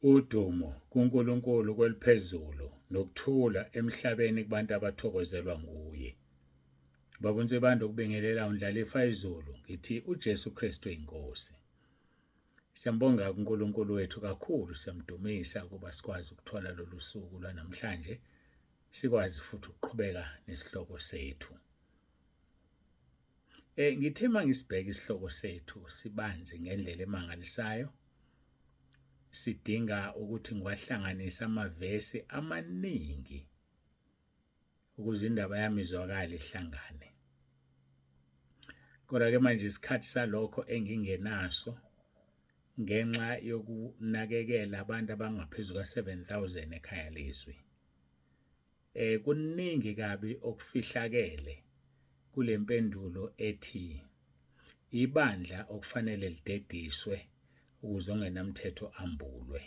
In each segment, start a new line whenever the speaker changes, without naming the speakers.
Udumo kuNkulunkulu kweliphezulu nokuthula emhlabeni kubantu abathokozelwa nguye. Baba uNsibande ukubingelela uNdlalifa izulu ngithi uJesu Kristu inkosi. Siyambonga uNkulunkulu wethu kakhulu siyamdumisa ukuba sikwazi ukuthola lolu suku lwanamhlanje sikwazi futhi ukuqhubeka nesihloko sethu. Ngithe mangisibheka isihloko sethu sibanzi ngendlela emangalisayo sidinga ukuthi ngiwahlanganise amavesi amaningi ukuze indaba yami izwakale ihlangane. Kodwa-ke manje isikhathi salokho engingenaso ngenxa yokunakekela abantu abangaphezu ka-7000 ekhaya lezwi. Kuningi kabi okufihlakele kule mpendulo ethi ibandla okufanele lidediswe ukuze ongenamthetho ambulwe.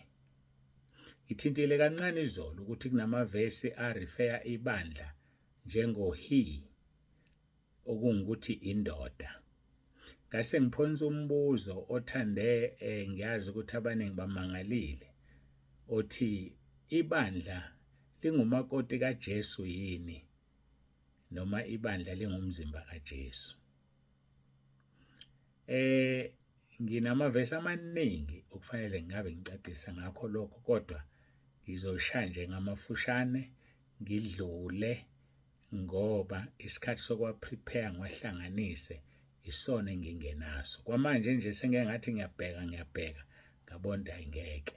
Ngithintile kancane izolo ukuthi kunamavesi arifeya ibandla njengo-he okungukuthi indoda. Ngase ngiphonsa umbuzo othande ngiyazi ukuthi abaningi bamangalile othi ibandla lingumakoti kaJesu yini noma ibandla lingumzimba kaJesu. Nginamavesi amaningi okufanele ngabe ngicacisa ngakho lokho kodwa ngizoshaya nje ngamafushane ngidlule ngoba isikhathi sokwa-prepare ngiwahlanganise isona engingenaso. Kwamanje nje sengike ngathi ngiyabheka ngiyabheka ngabona ukuthi hhayi ngeke,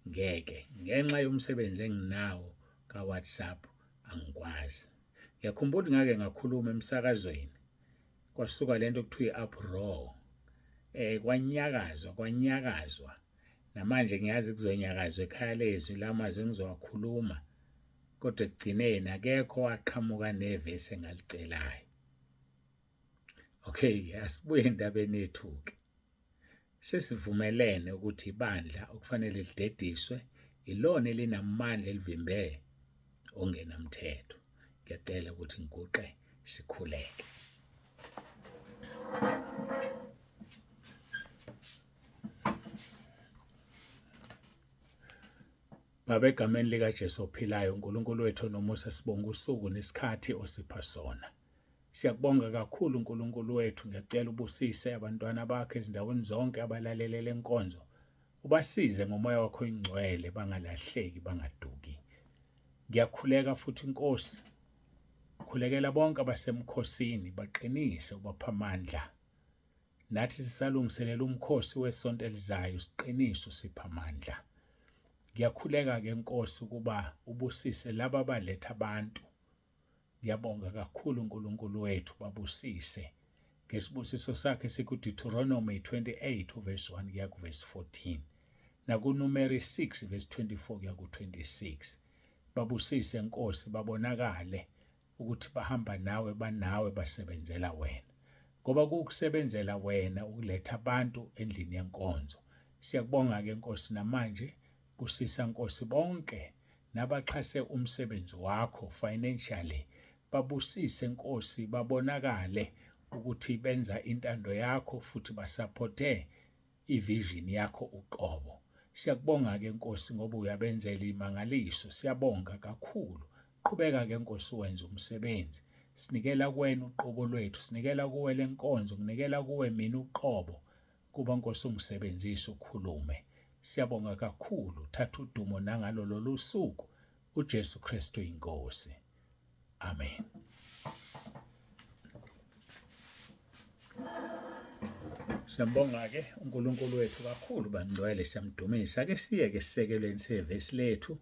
ngeke ngenxa yomsebenzi enginawo ka-WhatsApp angikwazi. Ngiyakhumbula ngake ngakhuluma emsakazweni kwasuka lento okuthiwa i-uproar kwanyakazwa kwanyakazwa namanje ngiyazi kuzonyakazwa ekhaya lezwi lamazwi engizowakhuluma kodwa ekugcineni akekho owaqhamuka nevesi engalicelayo. Okay, asibuye endabeni yethu-ke. Sesivumelene ukuthi ibandla okufanele lidediswe ilona elinamandla elivimbe ongenamthetho. Ngiyacela ukuthi ngiguqe sikhuleke. Baba, egameni likaJesu ophilayo, uNkulunkulu wethu onomusa, sibonga usuku nesikhathi osipha sona. Siyakubonga kakhulu uNkulunkulu wethu, ngiyacela ubusise abantwana bakho ezindaweni zonke abalalele le nkonzo. Ubasize ngomoya wakho oyingcwele bangalahleki bangaduki. Ngiyakhuleka futhi Nkosi, khulekela bonke abasemkhosini baqinise ubapha amandla. Nathi sisalungiselela umkhosi wesonto elizayo siqinise usipha amandla. Ngiyakhuleka-ke Nkosi ukuba ubusise laba abaletha abantu. Ngiyabonga kakhulu uNkulunkulu wethu babusise ngesibusiso sakhe sikuDeuteronomy 28 uverse 1 kuya kuverse 14 nakuNumeri 6 verse 24 kuya ku-26. Babusise Nkosi babonakale ukuthi bahamba nawe banawe basebenzela wena ngoba kuwukusebenzela wena ukuletha abantu endlini yenkonzo. Siyakubonga ke Nkosi namanje busisa Nkosi bonke nabaxhase umsebenzi wakho financially babusise Nkosi babonakale ukuthi benza intando yakho futhi basaphothe ivision yakho uqobo. Siyakubonga ke Nkosi ngoba uyabenzela imangaliso. Siyabonga kakhulu. Qhubeka ke Nkosi wenze umsebenzi. Sinikela kuwena uqobo lwethu, sinikela kuwe lenkonzo, kunikela kuwe mina uqobo. Kuba Nkosi ungisebenzise ukhulume. Siyabonga kakhulu. Thatha udumo nangalo lolu suku. uJesu Kristu inkosi. Amen. Siyambonga-ke uNkulunkulu wethu kakhulu bangcwele siyamdumisa. Ake siye ke esisekelweni sevesi lethu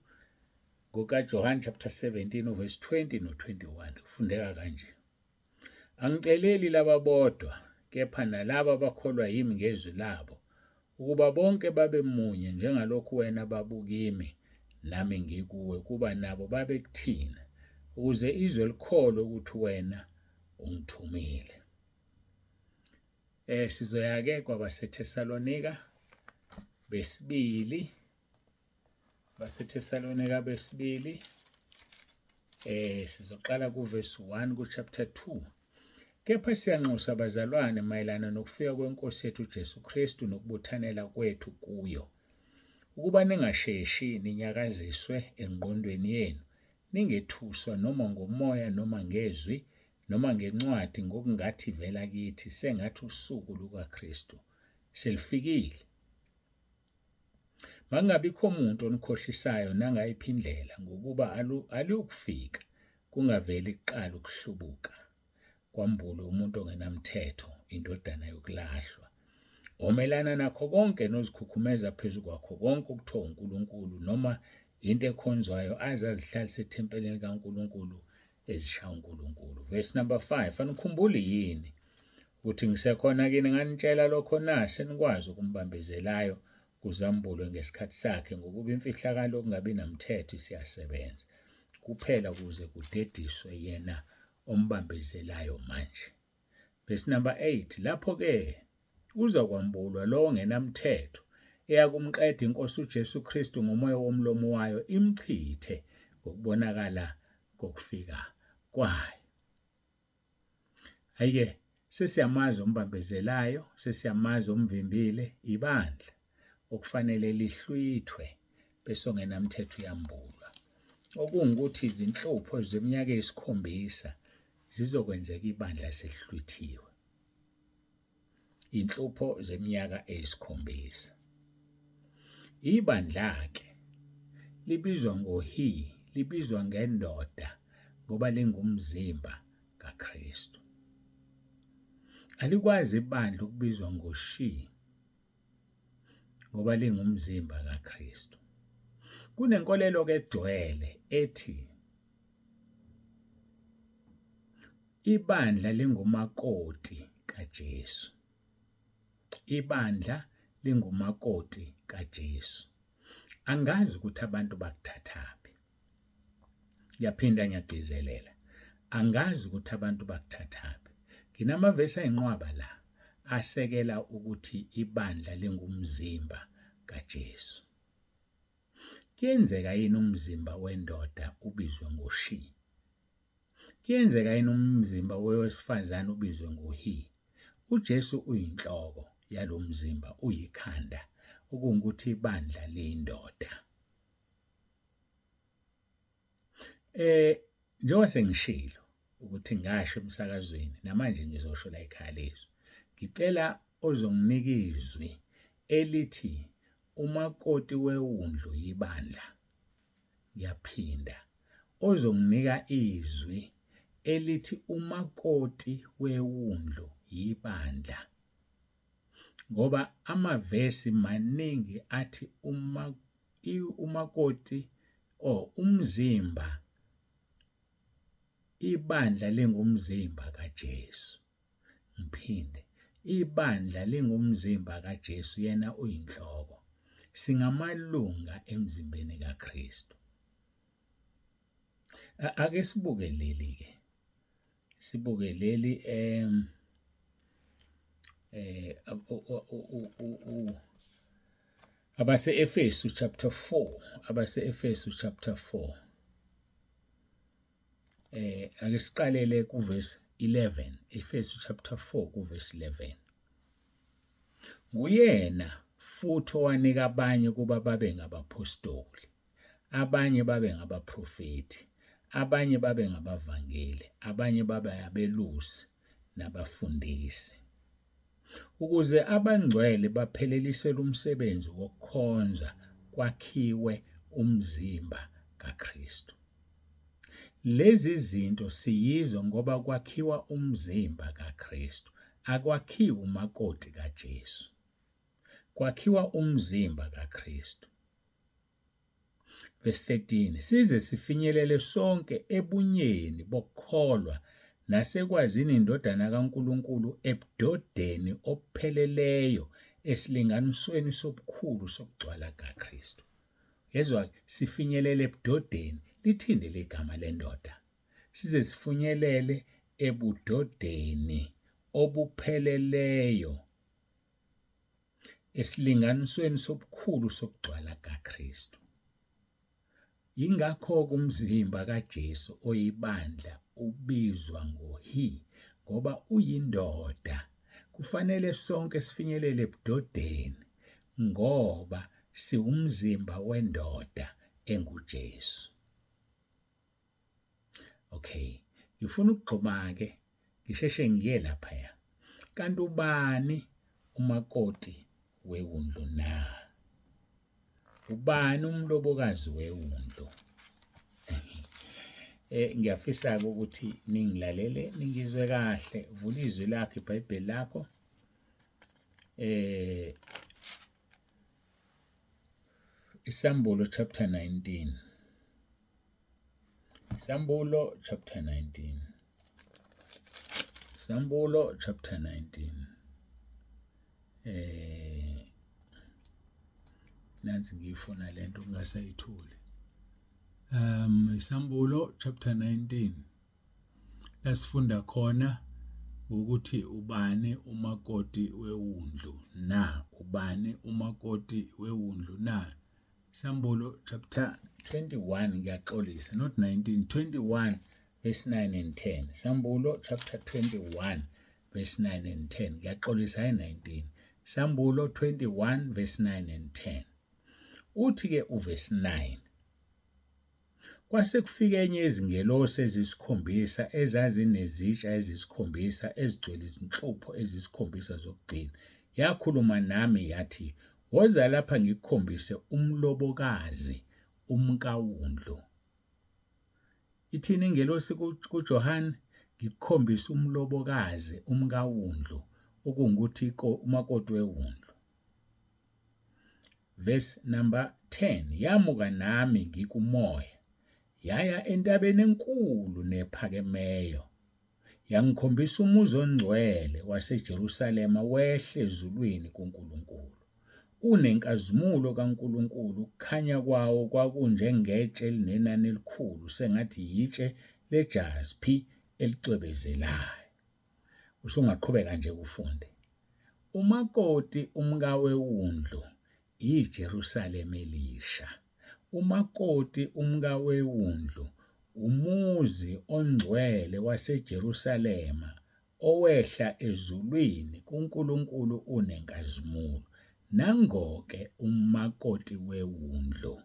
kukaJohane chapter 17 uverse 20 no-21 kufundeka kanje. Angiceleli laba bodwa kepha nalabo abakholwa yimi ngezwi labo ukuba bonke babe munye njengalokhu wena Baba ukimi nami ngikuwe kuba nabo babe kuthina ukuze izwe likholwe ukuthi wena ungithumile. Sizoya ke kwabaseThesalonika besibili baseThesalonika besibili sizoqala kuverse 1 kuchapter 2. Kepha siyanxusa bazalwane mayelana nokufika kweNkosi yethu uJesu Kristu nokubuthanela kwethu kuyo. Ukuba ningasheshi ninyakaziswe engqondweni yenu, ningethuswa noma ngomoya noma ngezwi noma ngencwadi ngokungathi ivela kithi, sengathi usuku lukaKristu selufikile. Makungabikho muntu onikhohlisayo nangayiphi indlela, ngokuba aluyukufika kungaveli kuqala ukuhlubuka, kwambulwe umuntu ongenamthetho, indodana yokulahlwa, omelana nakho konke nozikhukhumeza phezu kwakho konke okuthiwa uNkulunkulu noma into ekhonzwayo, aze azihlalise ethempelini likaNkulunkulu ezishaya uNkulunkulu. Verse number 5, anikhumbuli yini ukuthi ngisekhona kini nganitshela lokho na? Senikwazi ukumbambezelayo kuzambulwe ngesikhathi sakhe, ngokuba imfihlakalo yokungabi namthetho isiyasebenza kuphela ukuze kudediswe yena ombambezelayo manje. Verse number 8, lapho-ke uzokwambulwa lowo ongenamthetho, eyakumqeda iNkosi uJesu Kristu ngomoya womlomo wayo, imchithe ngokubonakala kokufika kwayo. Hhayi-ke, sesiyamazi ombambezelayo, sesiyamazi omvimbile, ibandla okufanele lihlwithwe bese ongenamthetho uyambulwa. Okungukuthi izinhlupho zeminyaka eyisikhombisa zizokwenzeka ibandla selihlwithiwe. Inhlupho zeminyaka eyisikhombisa. Ibandla-ke libizwa ngo-he, libizwa ngendoda ngoba lingumzimba kaKristu. Alikwazi ibandla ukubizwa ngo-she ngoba lingumzimba kaKristu. Kunenkolelo-ke egcwele ethi ibandla lingumakoti kaJesu. Ibandla lingumakoti kaJesu. Angazi ukuthi abantu bakuthathaphi. Ngiyaphinda ngiyagcizelela. Angazi ukuthi abantu bakuthathaphi. Nginamavesi ayinqwaba la asekela ukuthi ibandla lingumzimba kaJesu. Kuyenzeka yini umzimba wendoda ubizwe ngo-she? Kuyenzeka yini umzimba wowesifazane ubizwe ngo-he? UJesu uyinhloko yalo mzimba, uyikhanda, okungukuthi ibandla liyindoda. Njengoba sengishilo ukuthi ngasho emsakazweni namanje ngizosho la ekhaya lezwi. Ngicela ozonginika izwi elithi umakoti wewundlu yibandla. Ngiyaphinda, ozonginika izwi elithi umakoti wewundlu yibandla. Ngoba amavesi maningi athi uma umakoti or umzimba, ibandla lingumzimba kaJesu. Ngiphinde, ibandla lingumzimba kaJesu, yena uyinhloko. Singamalunga emzimbeni kaKristu. Ake sibuke leli ke. Sibuke leli abase-Efesu chapter 4, abase-Efesu chapter 4. Ake siqalele kuverse 11, Efesu chapter 4 kuverse 11. Nguyena futhi owanika abanye ukuba babe ngabaphostoli, abanye babe ngabaprofethi, abanye babe ngabavangeli, abanye babe abelusi nabafundisi, ukuze abangcwele baphelelisele umsebenzi wokukhonza kwakhiwe umzimba kaKristu. Lezi zinto siyizo ngoba kwakhiwa umzimba kaKristu, akwakhiwi umakoti kaJesu. Kwakhiwa umzimba kaKristu. Verse 13, size sifinyelele sonke ebunyeni bokukholwa nasekwazini iNdodana kaNkulunkulu ebudodeni obupheleleyo esilinganisweni sobukhulu sokugcwala kukaKristu. Yezwa-ke, sifinyelele ebudodeni. Lithini leli gama lendoda? Size sifinyelele ebudodeni obupheleleyo esilinganisweni sobukhulu sokugcwala kukaKristu. Yingakho-ke umzimba kaJesu oyibandla ubizwa ngo-he, ngoba uyindoda. Kufanele sonke sifinyelele ebudodeni ngoba Siwumzimba wendoda enguJesu. Okay, ngifuna ukugxuma-ke ngisheshe ngiye laphaya. Kanti ubani umakoti wewundlu na? Ubani umlobokazi wewundlu? Ngiyafisa-ke ukuthi ningilalele ningizwe kahle. Vula izwi lakho, iBhayibheli lakho. Isambulo chapter 19. Isambulo chapter 19. Isambulo chapter 19. Nansi ngiyifuna lento ungasayitholi. Isambulo chapter 19. Lasifunda khona ukuthi ubani umakoti wewundlu na, ubani umakoti wewundlu na. Sambulo chapter 21, ngiyaxolisa, not 19, 21 verse 9 and 10. Sambulo chapter 21 verse 9 and 10, ngiyaxolisa, hayi 19. Sambulo 21 verse 9 and 10. Uthi ke uverse 9, Kwase kufika enye yezingelosi eziyisikhombisa ezazinezitsha eziyisikhombisa ezigcwele izinhlupho eziyisikhombisa zokugcina, yakhuluma nami yathi, Woza lapha ngikukhombise umlobokazi, umkaWundlu. Ithini ingelosi kuJohane? Ngikukhombise umlobokazi, umkaWundlu, okungukuthi umakoti wewundlu. Verse number 10, Yamuka nami ngikumoya, yaya entabeni enkulu nephakemeyo, yangikhombisa umuzi ongcwele waseJerusalema wehle ezulwini kuNkulunkulu, unenkazimulo kaNkulunkulu, ukukhanya kwawo kwakunjengetshe elinenani elikhulu, sengathi yitshe lejaspi elicwebezelayo. Usungaqhubeka nje ufunde. Umakoti umkawewundlu iJerusalema elisha. Umakoti umkawewundlu umuzi ongcwele waseJerusalema owehla ezulwini kuNkulunkulu unenkazimulo. Nangoke umakoti wewundlu.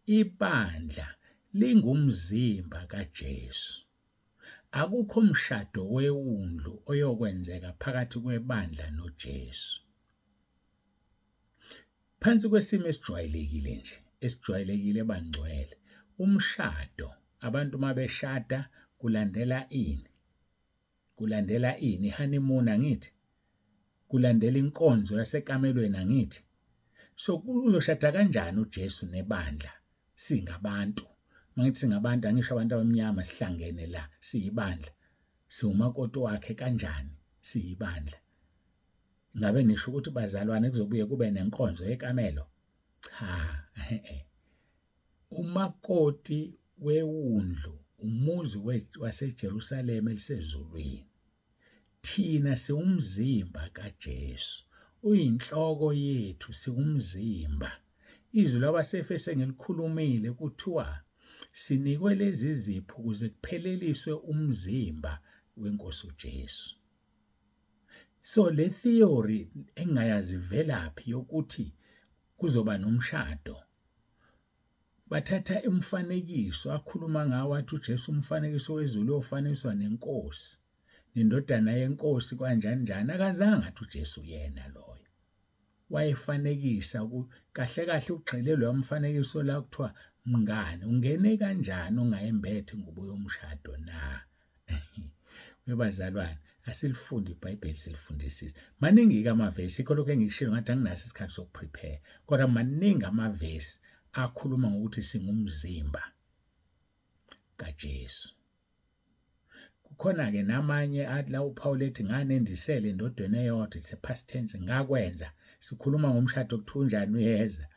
Ibandla lingumzimba kaJesu. Akukho mshado wewundlu oyokwenzeka phakathi kwebandla noJesu. Phansi kwesimo esijwayelekile nje, esijwayelekile bangcwele, umshado abantu uma beshada kulandela ini? Kulandela ini? I-honeymoon angithi? Kulandela inkonzo yasekamelweni angithi? So uzoshada kanjani uJesu nebandla singabantu? Mangithi singabantu angisho abantu abamnyama sihlangene la siyibandla. Siwumakoti wakhe kanjani siyibandla? Ngabe nisho ukuthi bazalwane kuzobuye kube nenkonzo yekamelo? Cha, Umakoti wewundlu umuzi waseJerusalema elisezulwini. Thina siwumzimba kaJesu. Uyinhloko yethu, siwumzimba. Izwi lwabaseEfese ngilikhulumile kuthiwa sinikwe lezi zipho ukuze kupheleliswe umzimba weNkosi uJesu. So le theory engingayazi ivelaphi yokuthi kuzoba nomshado Bathatha umfanekiso akhuluma ngawo athi uJesu umfanekiso wezulu uyofaniswa nenkosi nendodana yenkosi kanjani njani akazange athi uJesu yena loyo wayefanekisa kahle kahle ugxile loya mfanekiso la kuthiwa mngane ungene kanjani ungayembethe ingubo yomshado na Webazalwane, asilifunde iBhayibheli silifundisise. Maningi-ke amavesi, yikho lokho engikushilo ngathi anginaso isikhathi sokuprepare. Kodwa maningi amavesi akhuluma ngokuthi singumzimba kaJesu. Kukhona-ke namanye athi la uPaul ethi nganendisele endodeni eyodwa, it's a past tense, ngakwenza. Sikhuluma ngomshado kuthiwa unjani uyeza.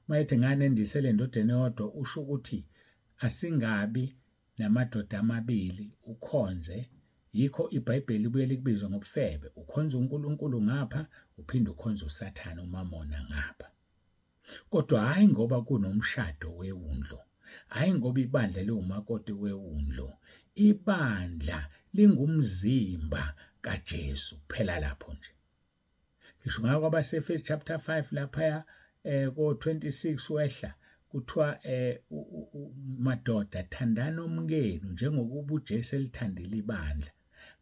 Uma ethi nganendisele endodeni eyodwa usho ukuthi asingabi namadoda amabili ukhonze yikho iBhayibheli libuye likubize ngobufebe ukhonza uNkulunkulu ngapha uphinde ukhonze uSathane uMamona ngapha kodwa hayi ngoba kunomshado wewundlu hayi ngoba ibandla liwumakoti wewundlu ibandla lingumzimba kaJesu kuphela lapho nje Ngisho ngakho kwabaseEfesu chapter 5 laphaya ko 26 wehla kuthiwa madoda thandana omkenu njengokuba uJesu elithandile ibandla.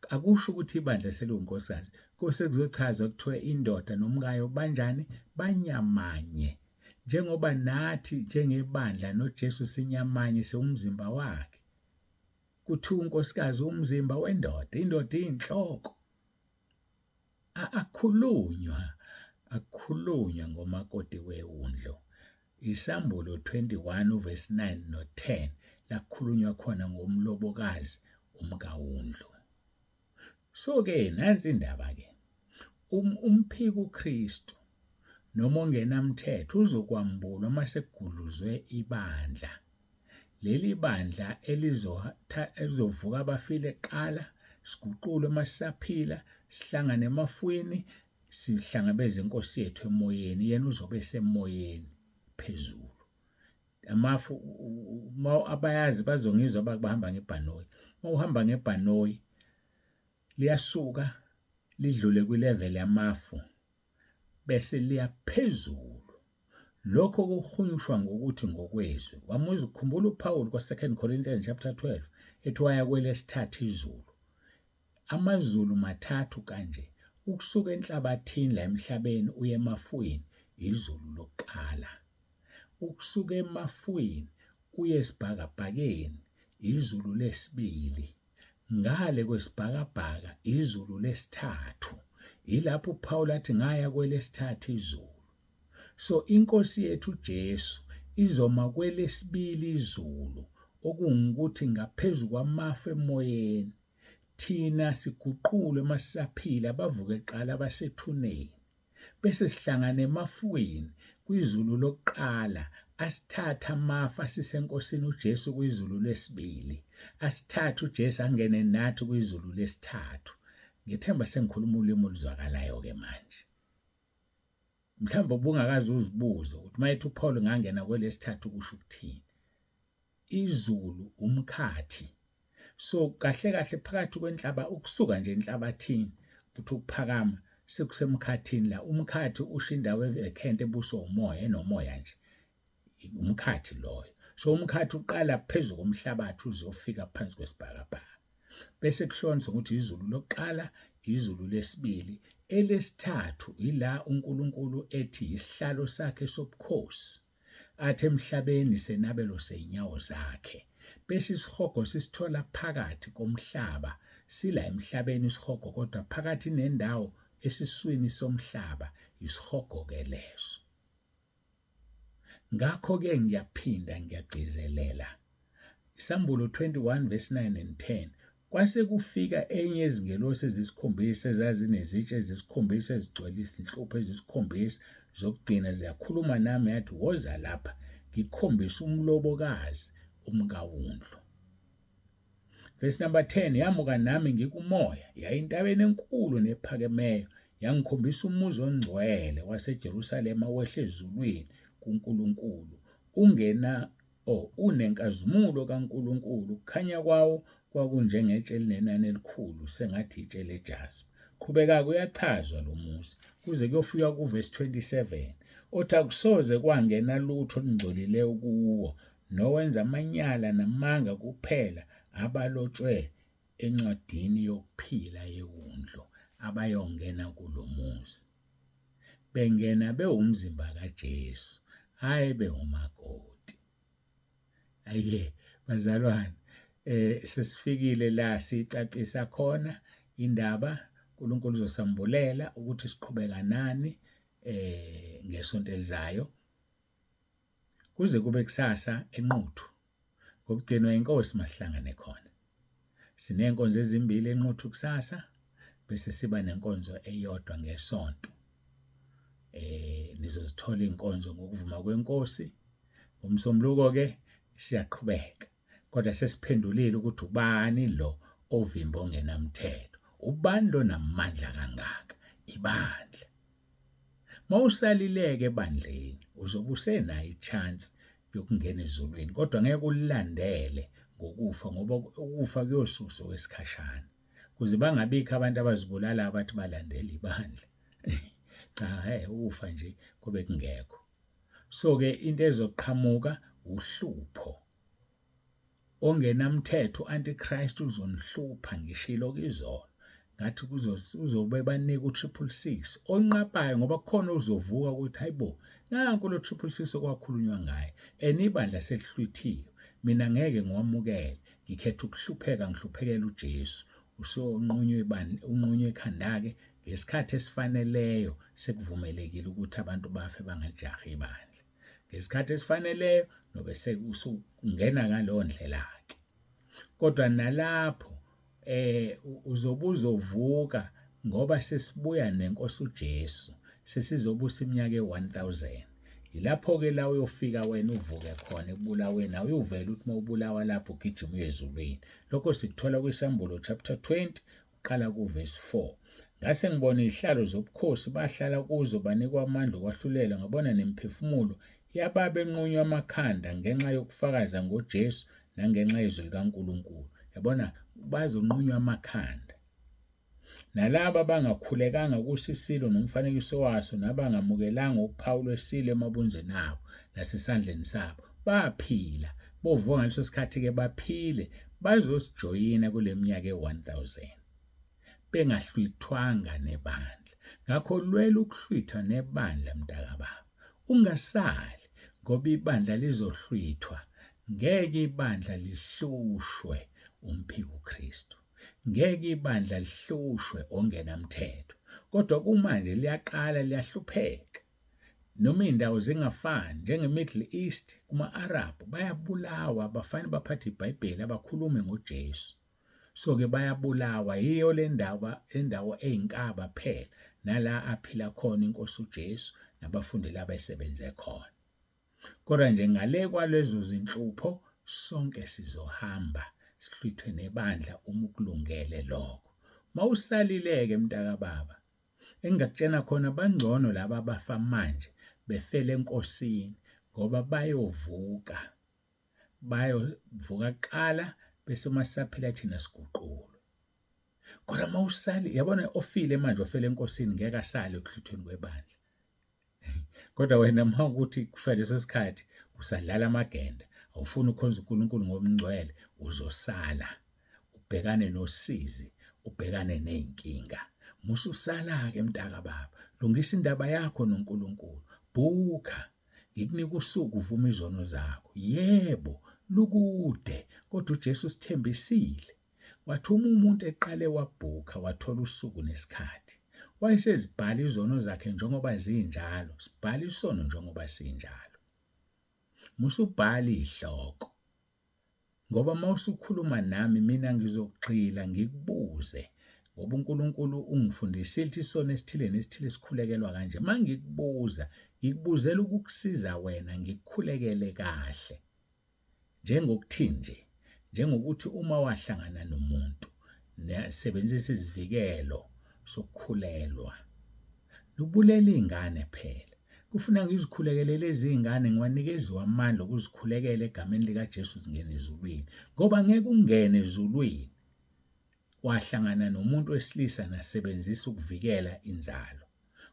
Akusho ukuthi ibandla seliwunkosikazi. Kose kuzochazwa kuthiwa indoda nomkayo banjani? Banyamanye. Njengoba nathi njengebandla noJesu sinyamanye siwumzimba wakhe. Kuthiwa unkosikazi umzimba wendoda, indoda iyinhloko. Akukhulunywa, akukhulunywa ngomakoti wewundlu. Isambulo 21 uvesi 9 no-10 lakukhulunywa khona ngomlobokazi umkawundlu. So-ke nansi indaba-ke. Umphiki uKristu noma ongenamthetho uzokwambulwa uma sekugudluzwe ibandla. Leli bandla elizovuka abafile kuqala, siguqulwe uma sisaphila, sihlangane emafwini, sihlangabeze inkosi yethu emoyeni, yena uzobe esemoyeni phezulu. Amafu abayazi bazongizwa abahamba ngebhanoyi. Uma uhamba ngebhanoyi liyasuka lidlule kwilevel yamafu bese liya phezulu. Lokho kuhunyushwa ngokuthi ngokwezwi. Wamuzwa ukukhumbula uPaul kwa-2 Corinthians chapter 12 ethi waya kwelesithathu izulu. Amazulu mathathu kanje, ukusuka enhlabathini la emhlabeni uye emafwini izulu lokuqala. Ukusuka emafwini uye esibhakabhakeni izulu lesibili. Ngale kwesibhakabhaka izulu lesithathu. Yilapho uPaul athi ngaya kwelesithathu izulu. So inkosi yethu uJesu izoma kwelesibili izulu okungukuthi ngaphezu kwamafu emoyeni. Thina siguqulwe masisaphila bavuke kuqala abasethuneni. Bese sihlangana emafwini kwizulu lokuqala asithathe amafu asise enkosini uJesu kwizulu lesibili. Asithathe uJesu angene nathi kwizulu lesithathu. Ngithemba sengikhuluma ulimi oluzwakalayo ke manje. Mhlawumbe ubungakaze uzibuze ukuthi uma ethi uPaul ngangena kwelesithathu kusho ukuthini. Izulu umkhathi. So kahle kahle phakathi kwenhlaba ukusuka nje enhlabathini uthi ukuphakama sekusemkhathini la. Umkhathi usho indawo evacant ebuswa umoya enomoya nje. Umkhathi loyo. So umkhathi uqala phezu komhlabathi uzofika phansi kwesibhakabhaka. Bese kuhlonzwa ukuthi izulu lokuqala, izulu lesibili, elesithathu ila uNkulunkulu ethi isihlalo sakhe sobukhosi. Athi emhlabeni senabelo seyinyawo zakhe. Bese isihogo sisithola phakathi komhlaba, sila emhlabeni isihogo kodwa phakathi nendawo esiswini somhlaba isihogo ke leso. Ngakho-ke ngiyaphinda ngiyagcizelela. Isambulo 21 verse 9 and 10. Kwase kufika enye yezingelosi ezisikhombisa ezazinezitsha ezisikhombisa ezigcwele izinhlupho ezisikhombisa zokugcina ziyakhuluma nami yathi, woza lapha ngikukhombise umlobokazi umkawundlu. Verse number 10 yamuka nami ngikumoya yayintabeni enkulu nephakemeyo yangikhombisa umuzi ongcwele waseJerusalema wehle ezulwini kuNkulunkulu ungena oh unenkazimulo kaNkulunkulu ukukhanya kwawo kwakunjengetshe elinenani elikhulu sengathi itshe lejaspa. Qhubeka kuyachazwa lo muzi kuze kuyofika kuvesi 27 othi akusoze kwangena lutho olungcolileyo kuwo nowenza amanyala namanga kuphela abalotshwe encwadini yokuphila yeWundlu abayongena kulo muzi. Bengena bewumzimba kaJesu, hhayi bewumakoti. Aye bazalwane, sesifikile la siyicacisa khona indaba. uNkulunkulu uzosambulela ukuthi siqhubeka nani ngesonto elizayo. Kuze kube kusasa eNquthu. Ngokugcinwa inkosi masihlangane khona. Sinenkonzo ezimbili eNquthu kusasa bese siba nenkonzo eyodwa ngesonto. Nizozithola inkonzo ngokuvuma kwenkosi. Ngomsombuluko ke siyaqhubeka. Kodwa sesiphendulile ukuthi ubani lo ovimba ongenamthetho. Ubani lo namandla kangaka? Ibandla. Mawusalileke ebandleni uzobe usenayo i-chance yokungena ezulwini kodwa ngeke ulilandele ngokufa ngoba ukufa kuyosusa okwesikhashana kuze bangabikho abantu abazibulala abathi balandela ibandla. Cha, hey, ukufa nje kube kungekho. So-ke into ezoqhamuka uhlupho. Ongenamthetho u-antichrist uzonihlupha ngishilo kizolo ngathi uzobe banika u-666 onqabayo ngoba kukhona ozovuka ukuthi hayibo nanku lo 666 okwakhulunywa ngaye and ibandla selihlwithiwe mina ngeke ngiwamukele ngikhetha ukuhlupheka ngihluphekela uJesu usonqunywe unqunywe ekhanda-ke ngesikhathi esifaneleyo sekuvumelekile ukuthi abantu bafe bangalijahi ibandla ngesikhathi esifaneleyo nobe sekusungena ngaleyo ndlela-ke kodwa nalapho eh uzobe uzovuka ngoba sesibuya nenkosi uJesu sesizobusa iminyaka e-1000 yilapho-ke la uyofika wena uvuke khona ekubulaweni awuyuvela ukuthi uma ubulawa lapho ugijima uye ezulwini lokho sikuthola kwisambulo chapter 20 uqala kuvesi 4 ngase ngibona izihlalo zobukhosi bahlala kuzo banikwa amandla okwahlulela ngabona nemiphefumulo yababenqunywa amakhanda ngenxa yokufakaza ngoJesu nangenxa yezwi likaNkulunkulu yabona bazonqunywa amakhanda nalaba abangakhulekanga kusisilo nomfanekiso waso nabangamukelanga uphawu lwesilo emabunzeni abo nasesandleni sabo baphila bovuka ngaleso sikhathi-ke baphile bazosijoyina kule minyaka e-1000 bengahlwithwanga nebandla ngakho lwela ukuhlwithwa nebandla mntakababa ungasali ngoba ibandla lizohlwithwa ngeke ibandla lihlushwe umphiko Kristu ngeke ibandla lihlushwe ongenamthetho kodwa kumanje liyaqala liyahlupheka noma iy'ndawo zingafani njenge-Middle East kuma-Arab bayabulawa abafani baphathe iBhayibheli abakhulume ngoJesu so-ke bayabulawa yiyo le ndaba indawo eyinkaba phela nala aphila khona inkosi uJesu nabafundi laba esebenze khona kodwa nje ngale kwalezo zinhlupho sonke sizohamba sihlwithwe nebandla uma ukulungele lokho mawusalileke mntakababa Engingakutshena khona bangcono laba abafa manje befele enkosini ngoba bayovuka. Bayovuka kuqala bese uma sisaphila thina siguqulwe. Kodwa uma usali yabona ofile manje ofele enkosini ngeke asale ekuhluthweni kwebandla. Kodwa wena uma ukuthi kufika leso sikhathi usadlala amagenda, awufuni ukukhonza uNkulunkulu ngobungcwele, uzosala ubhekane nosizi, ubhekane nezinkinga. Mususala-ke mntakababa, lungisa indaba yakho noNkulunkulu. Bhukha, ngikunika usuku uvuma izono zakho. Yebo, lukude, kodwa uJesu usithembisile. Wathi uma umuntu eqale wabhukha wathola usuku nesikhathi, wayesezibhala izono zakhe njengoba zinjalo, sibhala isono njengoba sinjalo. Musubhala izihloko ngoba uma usukhuluma nami mina ngizogxila ngikubuze ngoba uNkulunkulu ungifundisile ukuthi isono esithile nesithile sikhulekelwa kanje. Uma ngikubuza ngikubuzela ukukusiza wena ngikukhulekele kahle. Njengokuthini nje? Njengokuthi uma wahlangana nomuntu nasebenzisa isivikelo sokukhulelwa lubulela iy'ngane phela. Kufuna ngizikhulekele lezi iy'ngane ngiwanikeziwe amandla okuzikhulekela egameni likaJesu zingene ezulwini ngoba ngeke ungene ezulwini wahlangana nomuntu wesilisa nasebenzisa ukuvikela inzalo.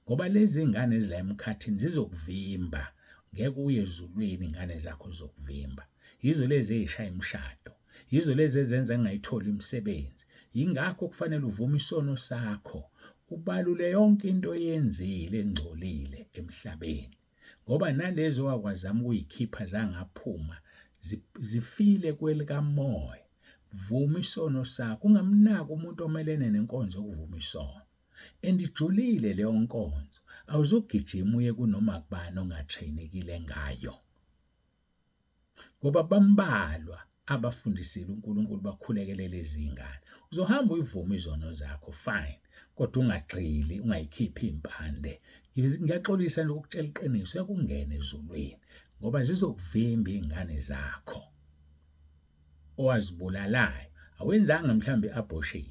Ngoba lezi ngane ezila emkhathini zizokuvimba, ngeke uye ezulwini ingane zakho zizokuvimba. Yizo lezi ezishaya imishado, yizo lezi ezenza ngingayitholi imisebenzi. Yingakho kufanele uvume isono sakho, ubalule yonke into oyenzile engcolile emhlabeni. Ngoba nalezi owakwazama ukuyikhipha zangaphuma zifile kwelikamoya. Vuma isono sakho, ungamnaki umuntu omelene nenkonzo yokuvuma isono. And ijulile leyo nkonzo. Awuzugijima uye kunoma kubani ongatrainekile ngayo. Ngoba bambalwa abafundisile uNkulunkulu bakhulekele lezi ngane. Uzohamba uyivume izono zakho fine, kodwa ungagxili, ungayikhiphi impande. Ngiyaxolisa nje ukukutshela iqiniso, yakungena ezulwini ngoba zizokuvimba izingane zakho. Owazibulalayo awenzanga mhlawumbe i-abortion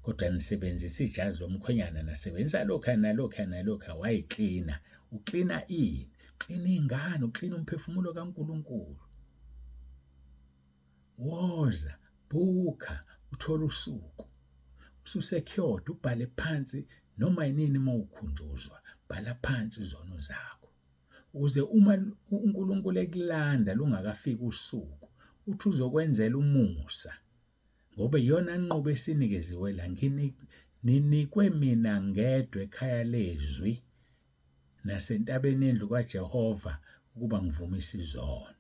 kodwa nisebenzisa ijazi lomkhwenyana nasebenzisa lokhu nalokhu nalokhu wayiklina uklina ini klina ingane uklina umphefumulo kaNkuluNkulu woza bhukha uthola usuku ususecured ubhale phansi noma yinini uma ukhunjuzwa bhala phansi izono zakho. Ukuze uma uNkulunkulu ekulanda lungakafiki usuku, uthi uzokwenzela umusa. Ngoba iyona nqubo esinikeziwe la, ninikwe mina ngedwa ekhaya lezwi nasentabeni yendlu kaJehova ukuba ngivumise izono.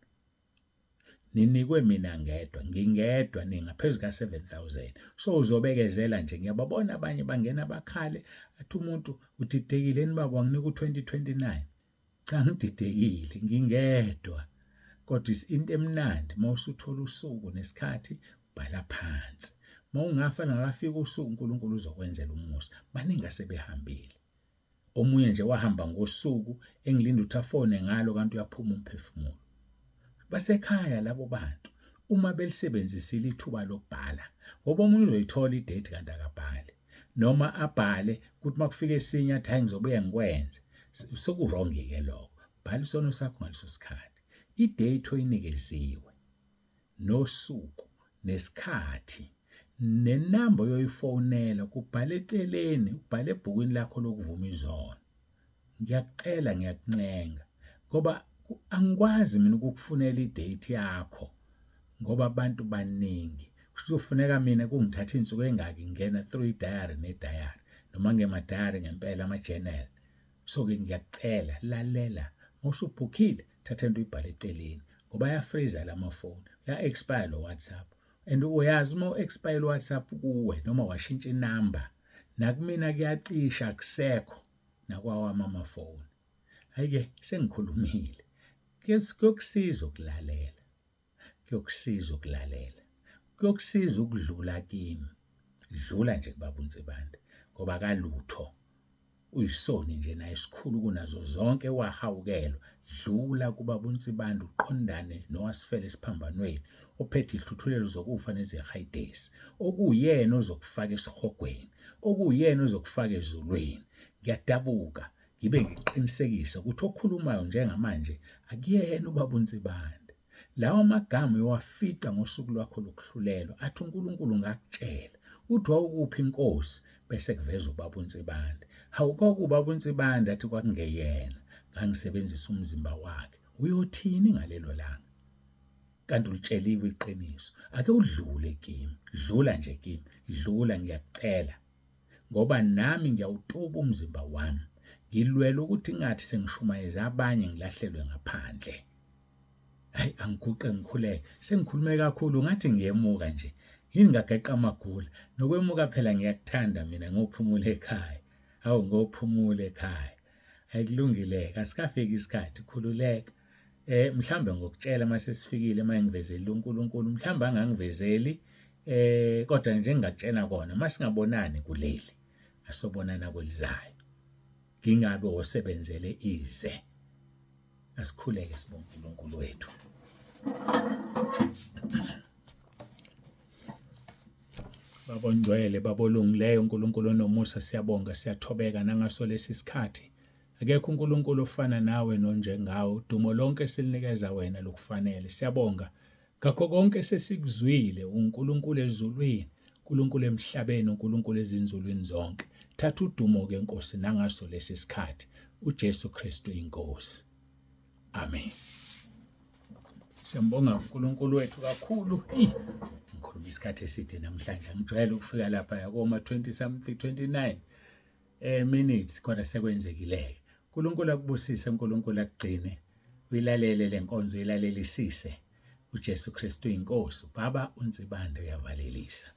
Ninikwe mina ngedwa, ngingedwa ningaphezu ka-7000. So uzobekezela nje, ngiyababona abanye bangena bakhale, athi umuntu udidekile yini baba wanginika u-2029. Cha ngididekile, ngingedwa. Kodwa into emnandi uma usuthola usuku nesikhathi bhala phansi. Uma ungafa lungakafiki usuku uNkulunkulu uzokwenzela umusa. Baningi asebehambile. Omunye nje wahamba ngosuku engilinda ukuthi afone ngalo kanti uyaphuma umphefumulo. Basekhaya labo bantu uma belisebenzisile ithuba lokubhala ngoba omunye uzoyithola idate kanti akabhali noma abhale kuthi makufika esinye athi hayi ngizobuye ngikwenze sekuwrong-ke lokho. Bhala isono sakho ngaleso sikhathi. Idate oyinikeziwe nosuku nesikhathi nenamba oyoyifonela kubhale eceleni ubhale ebhukwini lakho lokuvuma izono. Ngiyakucela ngiyakuncenga ngoba angikwazi mina ukukufunela idate yakho ngoba abantu baningi. Kuzofuneka mina kungithatha iy'nsuku ey'ngaki ngingena through idayari nedayari noma ngemadayari ngempela ama-journal. So-ke ngiyakucela lalela uma usubhukhile thatha into uyibhale eceleni ngoba ayafriza la mafoni uya-expire lo WhatsApp and uyazi uma u-expire lo WhatsApp kuwe noma washintsha inamba nakumina kuyacisha akusekho nakwawami amafoni. Hhayi-ke sengikhulumile kuyokusiza ukulalela. Kuyokusiza ukulalela. Kuyokusiza ukudlula kimi. Dlula nje kubaba uNsibande ngoba akalutho. Uyisoni nje naye esikhulu kunazo zonke wahawukelwa. Dlula kubaba uNsibande uqondane nowasifela esiphambanweni ophethe ihluthulelo zokufa nezehayidesi okuwuyena ozokufaka esihogweni okuwuyena ozokufaka ezulwini. Ngiyadabuka ngibe ngiqinisekisa ukuthi okhulumayo njengamanje akuyena ubaba uNsibande. Lawa magama uyowafica ngosuku lwakho lokuhlulelwa, athi uNkulunkulu ngakutshela. Uthi wawukuphi inkosi bese kuveza ubaba uNsibande. Hawu kwakuwubaba uNsibande athi kwakungeyena, ngangisebenzisa umzimba wakhe. Uyothini ngalelo langa? Kanti ulitsheliwe iqiniso. Ake udlule kimi, dlula nje kimi, dlula ngiyakucela. Ngoba nami ngiyawutuba umzimba wami. Ngilwela ukuthi ngathi sengishumayeza abanye ngilahlelwe ngaphandle. Hayi angiguqe ngikhuleke. Sengikhulume kakhulu ngathi ngiyemuka nje. Yini ngageqa amagula. Nokwemuka phela ngiyakuthanda mina ngophumula ekhaya. Hawu ngophumula ekhaya. Hayi kulungile-ke asikafiki isikhathi khululeka. Eh mhlambe ngokutshela mase sifikile mayengivezeli uNkulunkulu mhlambe angangivezeli eh kodwa nje ngingakutshela kona masingabonani kuleli asobonana kwelizayo. Ngingabe osebenzele ize. Asikhuleke sibonge uNkulunkulu wethu. Baba ongcwele, Baba olungileyo, uNkulunkulu onomusa, siyabonga, siyathobeka nangaso lesi sikhathi. Akekho uNkulunkulu ofana nawe nonjengawe. Udumo lonke silinikeza wena lokufanele. Siyabonga ngakho konke sesikuzwile uNkulunkulu ezulwini, uNkulunkulu emhlabeni, uNkulunkulu ezinzulwini zonke. Thatha udumo ke Nkosi nangaso lesi sikhathi. uJesu Kristu inkosi. Amen. Siyambonga uNkulunkulu wethu kakhulu. Ngikhuluma isikhathi eside namhlanje. Ngijwayele ukufika lapha yakoma 20 something 29 minutes kodwa sekwenzekile. uNkulunkulu akubusise, uNkulunkulu akugcine. Uyilalele lenkonzo, uyilalelisise. uJesu Kristu inkosi. Baba uNsibande uyavalelisa.